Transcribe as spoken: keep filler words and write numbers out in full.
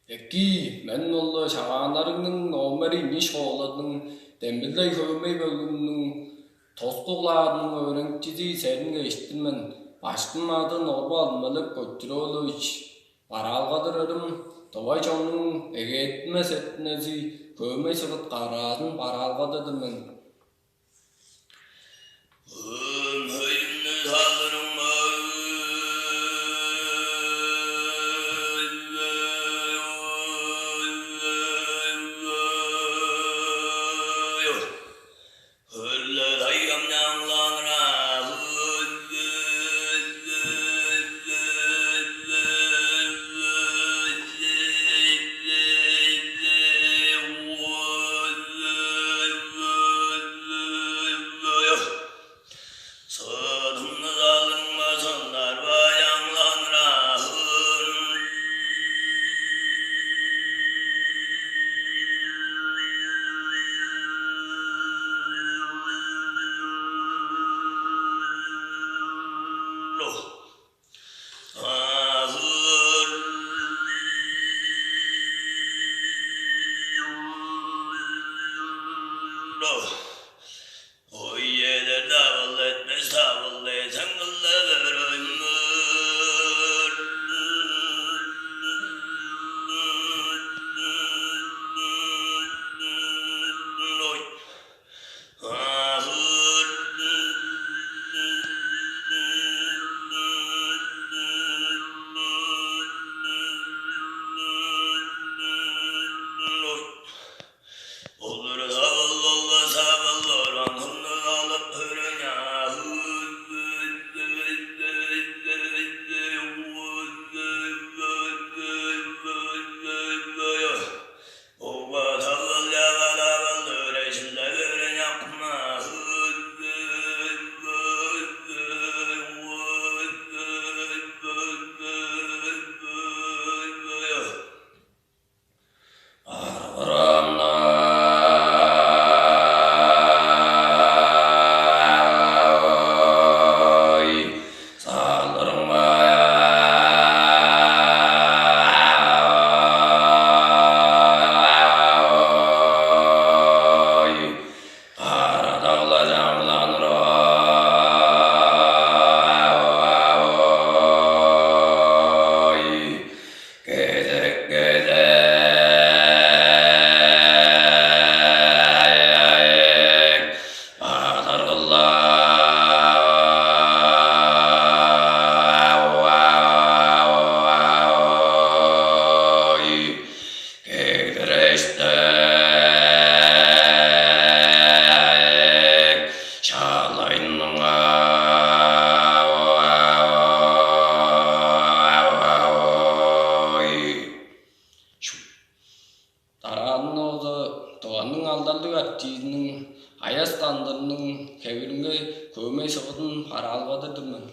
Эки, мен ол Шагаан-Арыгның номер ийи школазының Дембилдей хөөмей бөлгүмүнүң тоску классының өөреникчизи Серин Кештин мен. Башкым ады Норбу Алдын-Мелек Көчүрүп-оолович. Бараалгадыр ырым тыва чоннуң эгээртинмес эртинези хөөмей сыгыт караазын бараалгадыр мен. Сыдымны салдырыңар, сыннарбай аңланыр аахын. Ой, эдер тавыл, этпес тавыл дээзең, кылдыр ойнур. Ой. Олар тавыл болбас, тавыл оран хумнуг алып көрүң аа. Угба тавыл, яга тавыл, төрешилде көрүң акма. Кара-дагла чаңгыланыр ой, кезек-кезек бадыргылар ой. Кегдирештек чалайныңар ой. Дараазында болза Тываның алдарлыг артистиниң Аяс Кандырның хевиринге хөөмей сывыдын бараалгадыр-дыр мен.